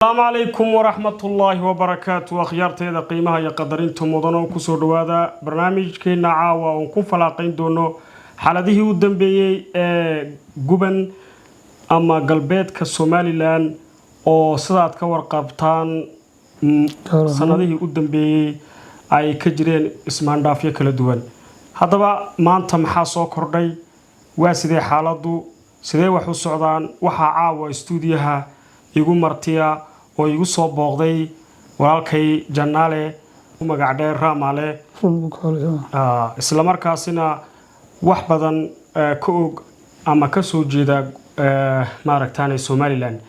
Asalaamu calaykum waraxmatullaahi wabarakaatu. Akhyaarteeda qiimaha iyo qadarinta mudan oo kusoo dhawaada barnaamijkeena caawa oon ku falaaqayn doono xaaladihii u dambeeyey ee Guban ama galbeedka Somaliland, oo sidaad ka warqabtaan sanadihii u dambeeyey ay ka jireen ismaandhaafyo kala duwan. Haddaba maanta maxaa soo kordhay? Waa sidee xaaladdu? Sidee wax u socdaan? Waxaa caawa istuudiyaha igu martiya oo igu soo booqday walaalkay Janaale, magac dheer Raamale, islamarkaasina wax badan ka og ama ka soo jeeda maaragtaane Somaliland.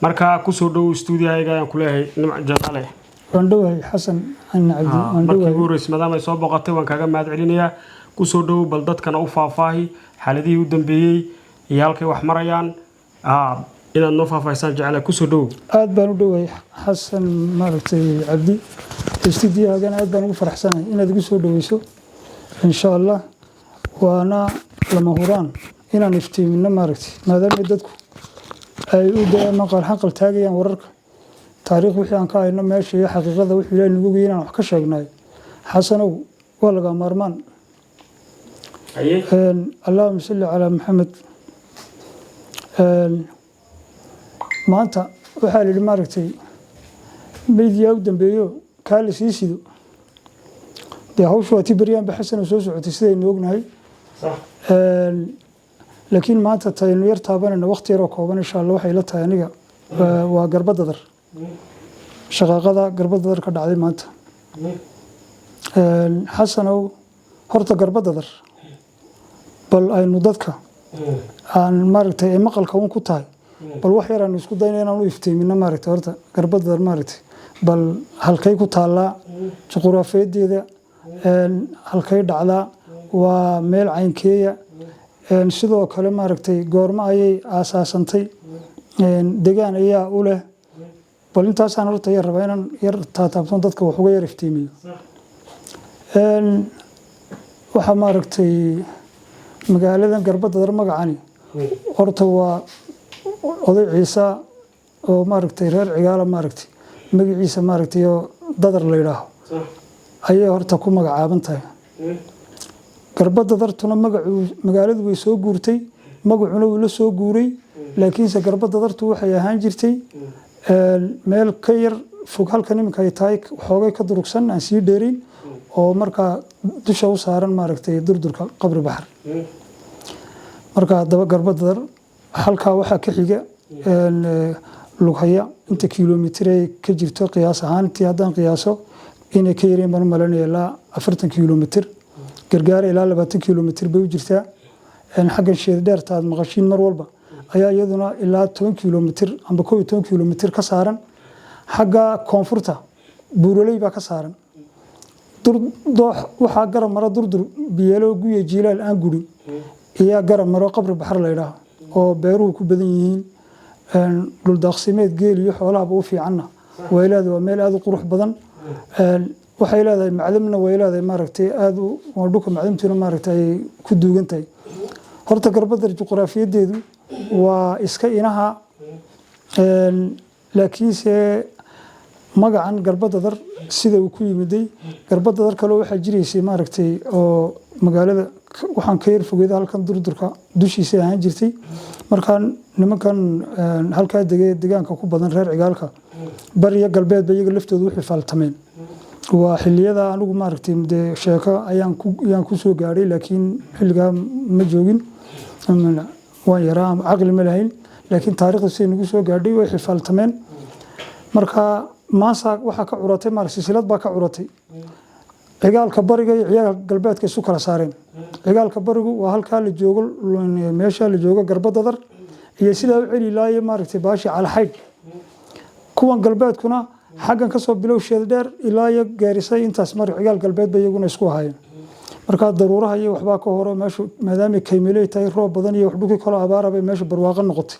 Marka kusoo dhow stuudiyahayga ayaan kuleeyahay, Nimc Janaale. Waan dhowahay, Xasan Cani Cabdi, waan Markii dhowahay. ugu horreysay maadaama ay soo booqatay, waan kaaga mahad celinayaa. Kusoo dhow, bal dadkana u faahfaahi xaaladihii u dambeeyey iyo halkay wax marayaan. Inaad noo faahfaahisaan jecela. Kusoo dhow. Aad baan u dhowahay, Xasan maaragtay Cabdi. Istuudiyahaagana aad baan ugu faraxsanahay inaad igu soo dhoweyso, insha Allah. Waana lama huraan inaan iftiimino, maaragtay, maadaama dadku ay u dee maqal xaqal taagayaan wararka, taariikh wixii aan ka hayno meesha iyo xaqiiqada wuxuu Ilaahay nagu ogeyay inaan wax ka sheegnayo. Xasanow, waa laga maarmaan. Allahuma salli calaa Maxamed. Maanta waxaa la yidhi, maaragtay, meydyaa u dambeeyo kaa la sii sido. Dee hawshu waa tii beryaanba, Xasano, soo socotay sidaynu ognahay. Laakiin maanta taynu yar taabanayna waqti yaroo kooban, insha Allah, waxay la tahay aniga waa Garba Dadar, shaqaaqada Garba Dadar ka dhacday maanta. Xasanow, horta Garba Dadar bal aynu dadka aan maaragtay ay maqalka un ku tahay, bal wax yar aanu isku dayna inaan u iftiimino, maaragtay. Horta Garbadar, maaragtay, bal halkay ku taallaa, juquraafiyadeeda halkay dhacdaa, waa meel caynkeeya? Sidoo kale, maaragtay, goormo ayay aasaasantay? Degaan ayaa u leh? Bal intaasaan horta yar rabaa inaan yar taataabton, dadka wax uga yar iftiimiyo. Waxaa, maaragtay, magaaladan Garbadadar magacani horta waa oday Ciise oo, maaragtay, reer Cigaala, maaragtay, magaciisa, maaragtay, oo Dadar la yidhaaho ayay horta ku magacaaban tahay Garbadadartuna. Magacu magaaladu way soo guurtay, magacuna wuu la soo guuray, laakiinse Garbadadartu waxay ahaan jirtay meel ka yar fog halkan iminka ay tahay, xoogay ka durugsan, aan sii dheerayn, oo markaa dusha u saaran, maaragtay, durdurka Qabri Baxar. Marka haddaba Garbadadar halkaa waxaa ka xiga Lughaya. Inta kilomitir ay ka jirto qiyaas ahaantii haddaan qiyaaso, inay ka yareen baan u malaynaya ilaa 40 kilomitir. Gargaara ilaa 20 kilomitir bay u jirtaa. Xaggan Sheeddheerta aad maqashiin mar walba ayaa iyaduna ilaa 10 kilomitir amba 11 kilomitir ka saaran. Xagga koonfurta Buuraley baa ka saaran. Doox waxaa garab maro durdur biyeelo guya jiilaal aan gurin iyaa garab maro, Qabri Baxar la yidhaaho, oo beeruhu ku badan yihiin, dhuldaaqsimeed geel iyo xoolahaba u fiicanna way leedahay. Waa meel aada u qurux badan. Waxay leedahay macdamna way leedahay, maaragtay, aada waa dhulka macdamtiina, maaragtay, ay ku duugan tahay. Horta Garbadar juqraafiyadeedu waa iska inaha, laakiinse magacan Garbadadar sida uu ku yimiday, Garbadadar kaleo waxaa jiraysay, maaragtay, oo magaalada waxaan ka yar fogeeda halkan durdurka dushiisa ahaan jirtay. Markaan nimankan halkaa degay, degaanka ku badan, reer Cigaalka, bariya galbeedba iyaga laftooda u xifaaltameen. Waa xiliyada anigu, maaragtay, dee sheeko ayaan ku soo gaadhay, laakiin xilligaa ma joogin, waan yaraa, caqli ma lahayn, laakiin taariikhda siday nagu soo gaadhay, way xifaaltameen. Marka maasa waxaa ka curatay, maaragtay, silsilad baa ka curatay. Cigaalka bariga iyo cigaalka galbeedka isu kala saareen. Cigaalka barigu waa halkaa la joogo, meesha la joogo Garbadadar iyo sidaa u celi laayo, maaragtay, baashi Calaxaydh. Kuwan galbeedkuna xaggan kasoo bilow Sheeddheer ilaa iyo Gaarisay intaas. Mar cigaal galbeed bay iyaguna isku ahaayeen. Marka daruuraha iyo waxbaa ka horo meeshu, maadaamay kaymeley tahay, roob badan iyo wax dhulkii kaloo abaara bay meeshu barwaaqo noqotay.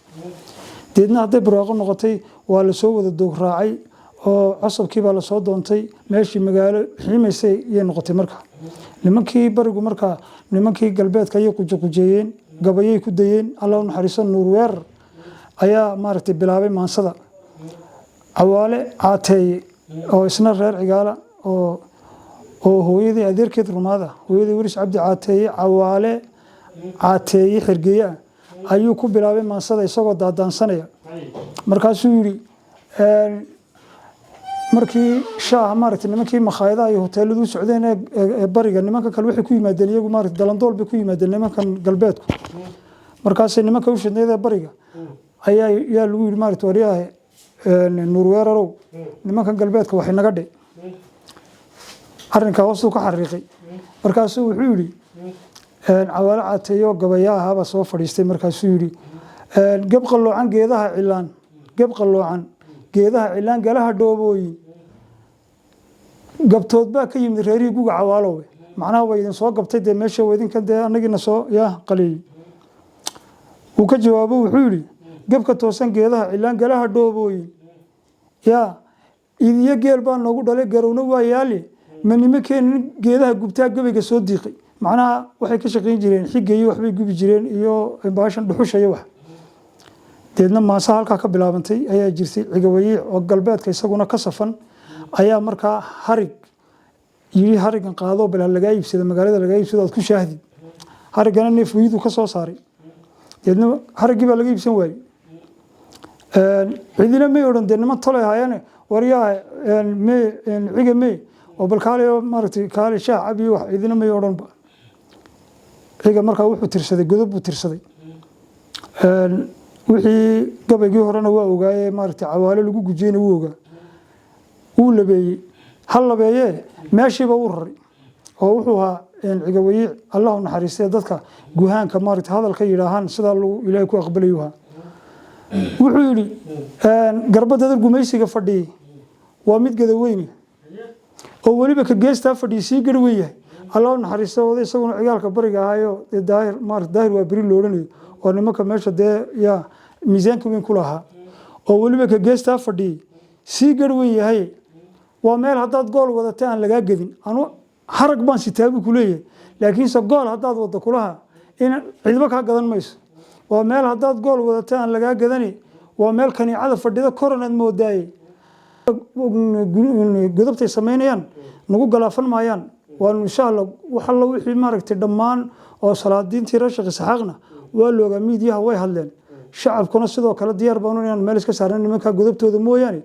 Deedna hadday barwaaqo noqotay, waa lasoo wada doog raacay oo cosabkii baa lasoo doontay. Meeshii magaalo xiimaysay iyay noqotay. Marka nimankii barigu marka nimankii galbeedka ayay qujequjeeyeen, gabayay ku dayeen. Allah u naxariiso, Nuur Weerar ayaa, maaragtay, bilaabay maansada. Cawaale Caateeye oo isna reer Cigaala oo hooyadii adeerkeed rumaada, hooyadii Weris Cabdi Caateeye, Cawaale Caateeye Xergeeye ah, ayuu ku bilaabay maansada isagoo daadaansanaya. Markaasuu yidhi, markii shaaha maaragtay nimankii makhaayadaha iyo hoteeladu u socdeen ee bariga, nimanka kale waxay ku yimaadeen iyagu maaragtay dalandool bay ku yimaadeen nimankan galbeedku. Markaasay nimanka u shidnayd ee bariga ayaa yaa lagu yidhi, maaragtay, waryaha Nuur Weerarow, nimankan galbeedka waxay naga dhe arrinkaa hoostuu ka xariiqay. Markaasuu wuxuu yidhi, Cawaale Caateeyo gabayaa ahaabaa soo fadhiistay. Markaasuu yidhi, geb qalloocan geedaha cilaan, geb qalloocan geedaha cilaan, galaha dhoobooyin, gabtood baa ka yimid reerihii guga Cawaalowe. Macnaha waa idin soo gabtay dee meesha, waa idinkan dee annagiina soo yaa qaleeyey. Wuu ka jawaabo, wuxuu yidhi, gebka toosan geedaha cilaan, galaha dhoobooyin, yaa idiyo geel baa noogu dhalay, garowna waa yaali, ma nimankeenin geedaha gubtaa gabayga soo diiqay. Macnaha waxay ka shaqayn jireen xigga iyo waxbay gubi jireen iyo baashan dhuxusha iyo wax. Deedna maasa halkaa ka bilaabantay ayaa jirtay. Cigawayiic oo galbeedka isaguna ka safan ayaa markaa harig yidhi, harigan qaado, bal ha lagaa iibsada, magaalada lagaa iibsado aad ku shaahdid. Harigana neef weydu ka soo saaray. Deedna hariggii baa laga iibsan waayey. Cidina may odhan dee niman tolay haayane, waryaa me ciga me oo bal kaale oo maaragtay kaale shaah cab iyo wax, cidina may odhanba. Ciga markaa wuxuu tirsaday godob buu tirsaday. Wixii gabaygii horena waa ogaaye, maaragtay, Cawaale lagu gujiyeyna wuu ogaa. Wuu labeeyey, hal labeeyee meeshiiba wuu raray oo wuxuu ahaa Cigawayiic, Allah u naxariistay, dadka guhaanka maaragtay hadalka yidhaahaan sidaa lagu Ilaahay ku aqbalayu ahaa. Wuxuu yidhi, garbadada gumaysiga fadhiyey waa mid gadaweyne oo weliba ka geestaa fadhiyey sii garh weyn yahay. Allah u naxariista oday isaguna cigaalka bariga ahaayo dee Daahir, maarata, Daahir waa beri loodhanayo oo nimanka meesha dee yaa miisaanka weyn ku lahaa, oo weliba ka geestaa fadhiyey sii garh weyn yahay. Waa meel haddaad gool wadata aan lagaa gedin. Anu harag baan sitaa buu ku leeyahay, laakiinse gool haddaad waddo kulaha in cidba kaa gadan mayso. Waa meel haddaad gool wadata aan lagaa gadani, waa meel kaniicada fadhida koran aad moodaaye. Godobtay samaynayaan nagu galaafan maayaan. Waanu insha Allah wax alla wixii maaragtay dhammaan oo salaadiintii reer Sheekh Isxaaqna waa loogaa, miidiyaha way hadleen, shacabkuna sidoo kale diyaar baanu inaan meel iska saarna nimanka godobtooda mooyaane.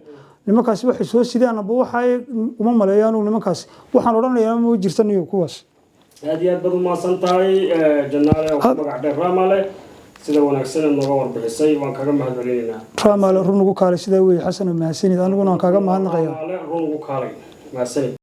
Nimankaasi waxay soo sidaan amba waxay uma maleeyaan nimankaasi, waxaan odhanayaa ma jirta niyo kuwaas. Aad iyo aad baad umahadsan tahay, Janaale oo ku magac dheer Ramale. Sida wanaagsan ee nooga warbixisay waan kaga mahadcelinaynaa. Ramale run ugu kaalay, sidaa weeye. Xasan oo mahadsanid, aniguna waan kaaga mahadnaqayaa. Ramale run ugu kaalay, mahadsanid.